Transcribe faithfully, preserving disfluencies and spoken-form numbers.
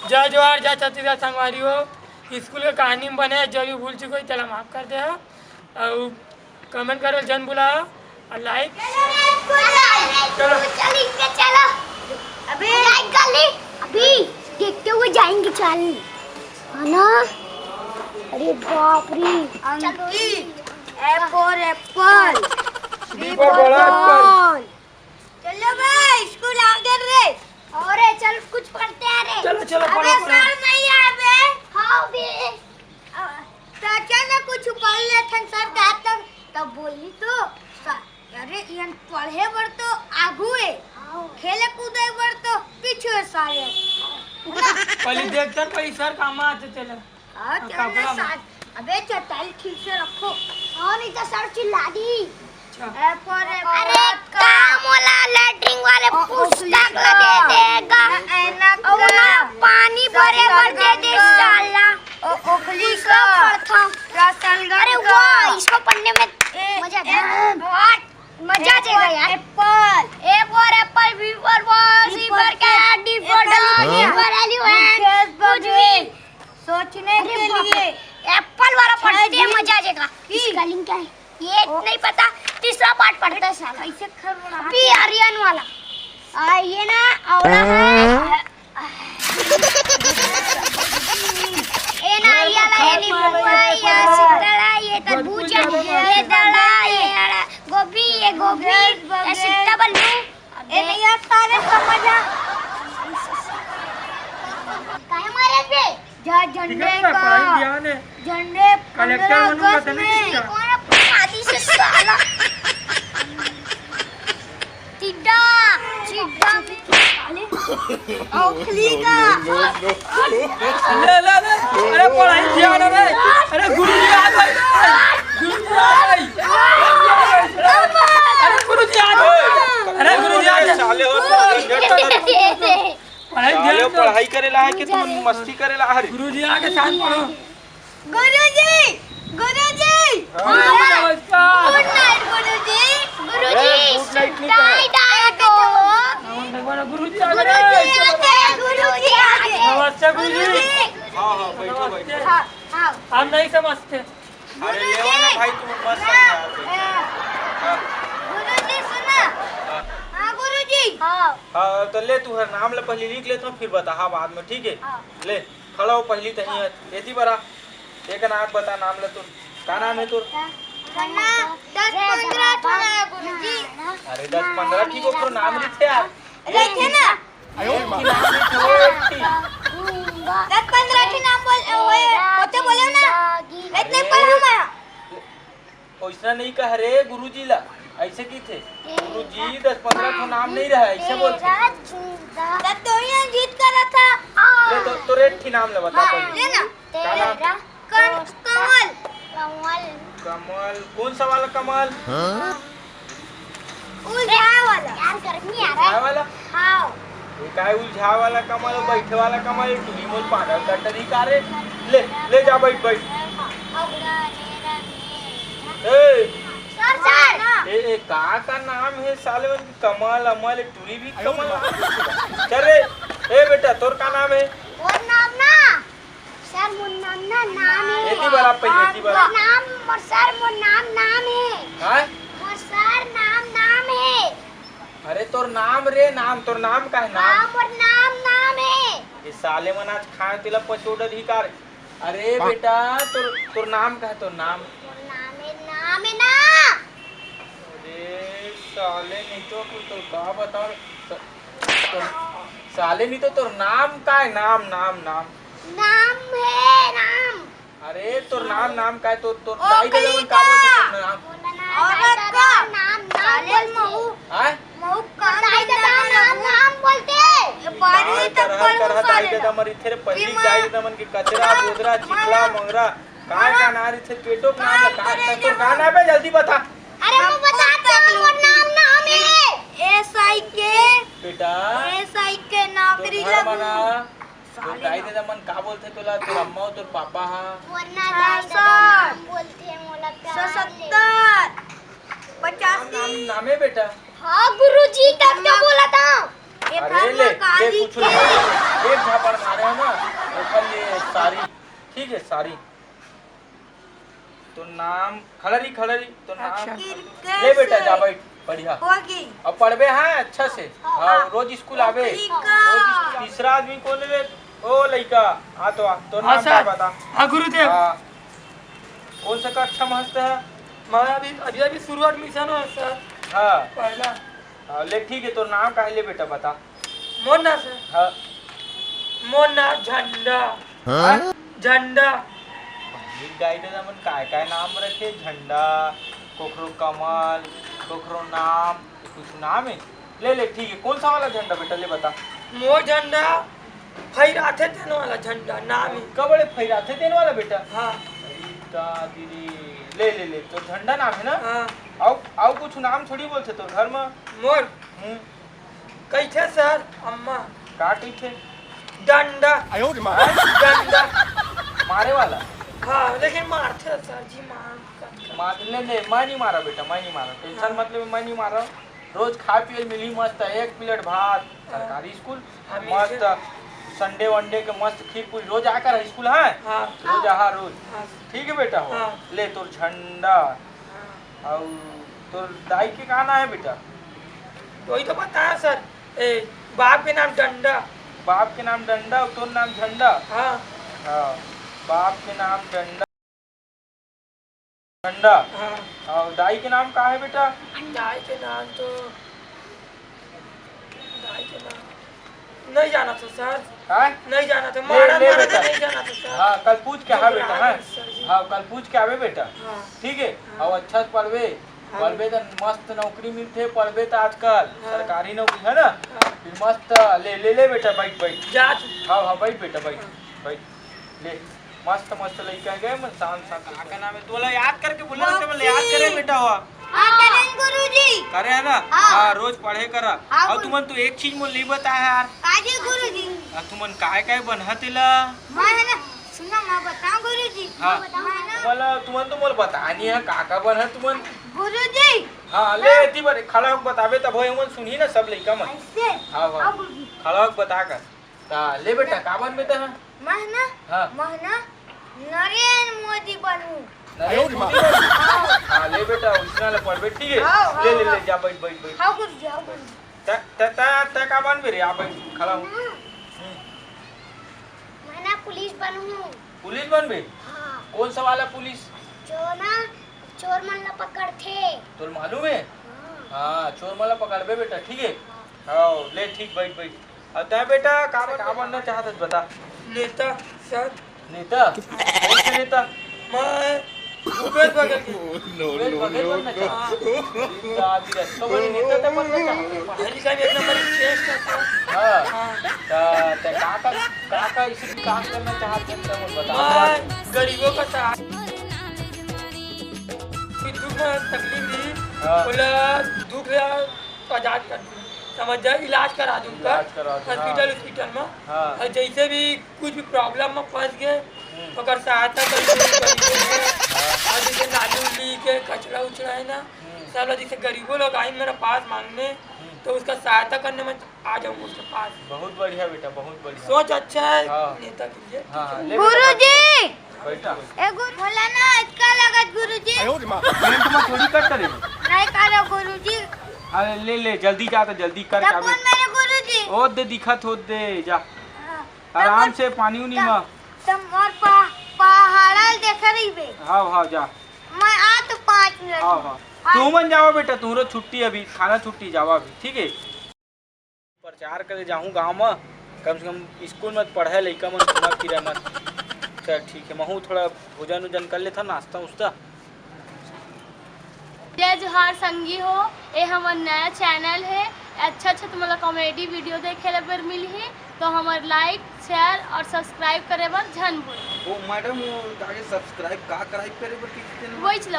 जय जोहार, जय छत्तीसगढ़ संगवारी हो। स्कूल के कहानी में बने जो भी भूल चुको, चला माफ कर दे हो। अउ comment करे झन भुला हो, अउ like। चलो। चलेंगे, चलो। अबे। Like कर ले। अभी देखते हुए जाएंगे, चल। है ना? अरे बाप रे। अंकित, A for apple, B for ball। चलो भाई, स्कूल आ गए रे। अरे चल, कुछ पढ़ते हैं रे। चलो, चलो, अबे पढ़ो, पढ़ो। सर नहीं आए बे। हाँ बे। अ, तो चल ना, कुछ पढ़ लेथन सर का तब, तब बोली तो सर, अरे इयन पढ़े बर तो आगू है, हाँ। खेले कूदे बर तो पीछू है साले। पहले देखते हैं, कोई सर काम आते चले। हाँ, हाँ, चल ना कपड़ा में। साथ। अबे चटाई ठीक से रखो। हाँ, नहीं तो सर चिल्ला दी। अच्छा। A for apple। अरे का मोला लेटरिन वाले ओ, पुस्तक ओखली ला दे का। देगा? ना, ऐनक अउ ना का। पानी भरे बर दे दे रसलगन का। साला। ओ, ओखली पुस्तक का। पढ़ता हूँ। रसलगन अरे का। वाह, इसको पढ़ने में ए, मजा ए, आता है। बहुत मजा आ जाएगा यार। Apple। A for apple, B for ball, C for cat, D for dog, E for elephant, कुछ भी। सोचने के लिए। एप्पल वाला पढ़ते हैं, मजा आ जाएगा। Spelling क्या है? ये ओ। नहीं पता, तीसरा पार्ट पढ़ता है साला। कैसे खरबड़ा? पी आर्यन वाला। आ, ये ना, और है। ए नारियल है, नींबू है, ये सिंघाड़ा, ये तरबूज है, ये दाल है, ये गोभी, ये गोभी, ये सीताबलू। ए नहीं यार, सारे समझ आ। काहे मारे बे? जा झंडे का। झंडे कलेक्टर बनूंगा तो नहीं। कौन अपनी शादी से साला? चिड्डा, चिड्डा में। ओखली का। ले, ले, ले। अरे पढ़ाई ध्यान रे। अरे गुरुजी आ गए। गुरुजी आ गए। अरे गुरुजी आ गए। अरे गुरुजी आ गए। साले हो तो पढ़ाई ध्यान दो। पढ़ाई करे ला है कि तुम मस्ती करे ला है? गुरुजी आ गए, शांत पढ़ो। गुरुजी, गुरुजी। हाँ, नमस्कार। Good night गुरुजी। गुरुजी, good night नहीं कहा। डाई डाई को। नमस्कार, गुरुजी आ गए। गुरुजी आ गए, गुरुजी आ गए। नमस्ते गुरुजी। हाँ, हाँ, बैठो, बैठो। हाँ, हाँ। हम नहीं समझते। अरे लेवा ना भाई, तू मत समझा। हाँ। गुरुजी सुना। हाँ गुरुजी। हाँ। हाँ, तो ले तू हर नाम ला पहले लिख ले, तो फिर बता, हाँ, बाद में, ठीक है? हाँ। ले। खड़ा हो, पहली तही है, एती बरा। एक नाक बता, नाम ले तू। का नाम है तोर? दस पंद्रह ठो ना गुरुजी। अरे दस पंद्रह की को नाम लिखते यार। लिखे ना। एक की नाम लिखो, एक की। दस पंद्रह की नाम बोल, होए, होते बोले ना। इतने पढ़ा मैं। ओइसना नहीं कह रे गुरुजी ला, ऐसे की थे। गुरुजी दस पंद्रह ठो नाम नहीं रहा, ऐसे बोलते। तब तो ही जीत कर रहा था। ले तो, तो रेट की नाम ले बता पहले। ले ना। का नाम? कन-, कमल। कमल। कमल, कौन सा वाला कमल? हाँ? उलझाए वाला। यार, गर्मी आ रहा है। उलझाए वाला? हाँ। ये काय उलझाए वाला कमल, बैठे वाला कमल, ये टूरी मोर पागल कर डरी का रे। ले, ले जा, बैठ, बैठ। ए, सर, सर। ए, ए, का, का नाम है साले मन के? कमल, अमल, टूरी भी कमल। चल रे। ए बेटा, तोर का नाम है? मोर नाम ना, सर, मोर नाम ना, नाम है। एती बरा पहिले, एती बरा। मोर नाम, मोर सर, मोर नाम, नाम है। हाँ? मोर सर, नाम, नाम है। अरे तोर नाम रे, नाम, तोर नाम का है, नाम? हाँ, मोर नाम, नाम है। ये साले मन आज खाए तेला पचोड़ अधिकार। अरे बेटा, तोर, तोर नाम का है, तोर नाम? मोर नाम है, नाम है ना। अरे साले, नहीं तो तोर का बताओ, त-, तोर, साले, नहीं तो तोर नाम का है? नाम, नाम, नाम। नाम है, नाम। अरे, तोर नाम, नाम का है? तोर, तोर दाई ददा मन का बोलथे तोर नाम? औरत का नाम, नाम बोलथे। हाँ? महू का दाई ददा नाम, नाम बोलथे। ये बारी करहा, करहा दाई ददा मन रहिथे रे, पल्ली दाई ददा मन के कचरा, बोदरा, चिखला, मंगरा, का, का नाम रहिथे? पेटो के नाम ला, का, का तोर का नाम है? जल्दी बता। अरे, मैं बताता हूँ, मोर नाम, नाम है। एस आई के। बेटा। एस आई के नौकरी लगू। तो दाई ददा मन का बोलथे तोला? तोर अम्मा अउ तोर पापा हा? मोर ना दाई ददा नाम बोलथे मोला प्यार ले। सत्तर, पचासी। नाम, नाम, नामे बेटा। हाँ गुरुजी, तब तो बोला था। अरे ले, ले, कुछ नहीं। एक झापड़ मारे हो ना, ये सारी, ठीक है, सारी। तो नाम खलरी, खलरी, तो नाम अच्छा। ले बेटा, जा बैठ, बढ़िया। होगी। अब पढ़बे, हाँ, अच्छा से। हाँ। हाँ, रोज स्कूल आबे। ठीक है। रोज स्कूल। तीसरा आदमी कौन है? ओ लइका, आ तो आ, तो हाँ, नाम क्या सर। बता? हाँ, गुरुदेव। हाँ। कौन सा कक्षा में हंसते हैं? मैं अभी, अभी, अभी शुरू admission है, सर। हाँ। पहला। हाँ, ले ठीक है, तो नाम का है, ले बेटा, बता। मोर नाम, सर? हाँ। मोर नाम झंडा। हाँ? झंडा। ये गाइड मन काय काय नाम रखे, झंडा, कोखरो कमल, कोखरो नाम, कुछ नाम है। ले, ले, ठीक है, कौन सा वाला झंडा बेटा, ले बता। मोर झंडा फैराथे तेन वाला झंडा नाम है। का बड़े फैराथे तेन वाला बेटा? हाँ। अरे दादी रे, ले, ले, ले, तो झंडा नाम है ना? हाँ। आउ, आउ कुछ नाम थोड़ी बोलते तोर घर में? मोर? हम्म। कहिथे सर, अम्मा। का कहिथे? डंडा। आयो रे माँ। डंडा। मारे वाला? हाँ, लेकिन मारथे सर जी, मार। मार, ले, ले, मैं नहीं मारा बेटा, मैं नहीं मारा, tension हाँ। मत ले, मैं नहीं मारा। रोज खाए पिए मिली मस्त, एक प्लेट भात, हाँ। सरकारी स्कूल, हाँ, मस्त मिलते। Sunday वनडे के मस्त खीर पूरी, रोज आकर स्कूल है? हाँ। रोज आहा, रोज। हाँ। ठीक है बेटा हो। हाँ। ले तोर झंडा। हाँ। अउ तोर दाई के का नाम है बेटा? वही तो बताया सर। ए, बाप के नाम डंडा। बाप के नाम डंडा, तोर नाम झंडा। हाँ। हाँ, बाप के नाम डंडा। झंडा। हाँ। अउ दाई के नाम का है बेटा? दाई के नाम तो, दाई के नाम नहीं जाना था सर। हाँ? नहीं जाना था, ले, मारा, ले मारा बेटा। तो नहीं जाना था सर। हाँ, कल पूछ के, हाँ बेटा, हाँ। सर जी। हाँ, कल पूछ के आवे बेटा। हाँ। ठीक है? हाँ। अउ अच्छा से पढ़बे। हाँ। पढ़बे त मस्त नौकरी मिलथे, पढ़बे त आजकल हाँ। सरकारी नौकरी है ना? हाँ। फिर मस्त ले, ले, ले बेटा, बैठ, बैठ। जा तू। हाँ, हाँ, बैठ बेटा, बैठ, हाँ। बैठ। ले, मस्त, मस्त लइका है, मन शांत, शांत। का, का नाम है? तोला याद करके बोले रहते, मन याद करे बेटा हो। हाँ, करेन गुरुजी। करे है ना? हाँ। हाँ, रोज पढ़े करा। हाँ, और गुरु- तुमन तो एक चीज मोला नहीं बताया यार। काजी गुरुजी? आ, तुमन काय, काय बनहा तेला? मैं है ना, सुना, मैं बताऊं गुरुजी? हाँ। मैं बताऊं, है ना? बोला, तुमन तो मोला बताया नहीं है, का, का बनहा तुमन? गुरुजी। हाँ, ले, हाँ। एती बर खड़ा होके बताबे, तब होए, उमन सुनही ना सब लइका मन। ऐसे? हाँ, हाँ। हाँ, गुरुजी। खड़ा होके बता कर। ता, ले बेटा, का बनबे तेहा? मैं ना, हाँ। मैं ना नरेंद्र मोदी बनूं। नरेंद्र मोदी बनूं? हाँ। हाँ, ले बेटा, उसना ले पढ़बे, ठीक है? हाँ, हाँ, ले, ले, ले, हाँ। जा, बैठ, बैठ, बैठ। हाँ, गुरुजी, हाँ, गुरुजी। त, त, त, त का बनबे रे? आ, बैठ, खड़ा हो। हम्म। हम्म। मैं ना पुलिस बनूं। पुलिस बनबे? हाँ। कौन सा वाला पुलिस? जो ना चोर मन ला पकड़थे। तोला मालूम है? हाँ। हाँ, चोर मन ला पकड़बे बेटा, ठीक है? हाँ। हाँ, ले ठीक, बैठ, बैठ। अउ तैं बेटा, का बन-, का बनना चाहत हस, बता। नेता, सर। नेता? कौन से नेता? मैं भूपेश बघेल के। भूपेश बघेल बनना चाहत हस? हाँ। तो अभी रस्तो बने नेता तो बनना चाहत हस। पढ़ाई लिखाई में एक नंबर की टेस्ट है, सर। हाँ। हाँ। त, त का, का, का, का इसे विकास करना चाहत हस, तो बता। मैं गरीबों का सहारा, कोई दुख में तकलीफ रही, हाँ। बोला दुख रहा तो आजाद कर दूँ, समझ जाए, इलाज करा दूँ उनका, इलाज करा दूँ, हाँ। हॉस्पिटल, हॉस्पिटल में। हाँ। और जैसे भी कुछ भी प्रॉब्लम में फंस गए, हम्म। तो ओकर सहायता कर दूँ, गरीबों के। हाँ। और जैसे नाली उली के कचरा उचरा है ना, हम्म। सब लोग जैसे गरीबों लोग आए मेरे पास मांगने, हम्म। तो उसका सहायता करने में आ जाऊंगा उसके पास। बहुत बढ़िया बेटा, बहुत बढ़िया। सोच अच्छा है हाँ। नेता के लिए, ठीक हाँ, है। ले बेटा, गुरुजी! बैठा। ए गुरु, बोला ना, अच्छा लगत गुरुजी। आयो रे माँ। पेंट में थोड़ी कट करे। नहीं करो गुरुजी। अरे ले, ले, जल्दी जा तो जल्दी कर तब के आवे। कौन मेरे गुरुजी? ओ दे दिखत हो दे, जा। हाँ। आराम तब से पानी उनी तब, मा। तब और पा-, पहाड़ा देख रही बे। हाँ, हाँ, जा। मैं आ तो पाँच मिनट हाँ, में। हाँ। हाँ। तुमन जावा बेटा, तुमरो छुट्टी अभी, खाना छुट्टी जावा अभी, ठीक है? प्रचार करे जाहूँ गाँव म, कम से कम स्कूल म पढ़े लइका मन घूमा फिरे मत। चल ठीक है, महूँ थोड़ा भोजन उजन कर लेथव, नाश्ता उस्ता। जय जोहार संगी हो, ए हमर नया चैनल हे। अच्छा अच्छा तुमन ला कॉमेडी वीडियो देखे ला बर मिलही, तो हमर लाइक, शेयर और सब्सक्राइब करे बर झन भूल। ओ मैडम, वो आगे सब्सक्राइब का कराइब करे बर कइसे तेन? वही चला।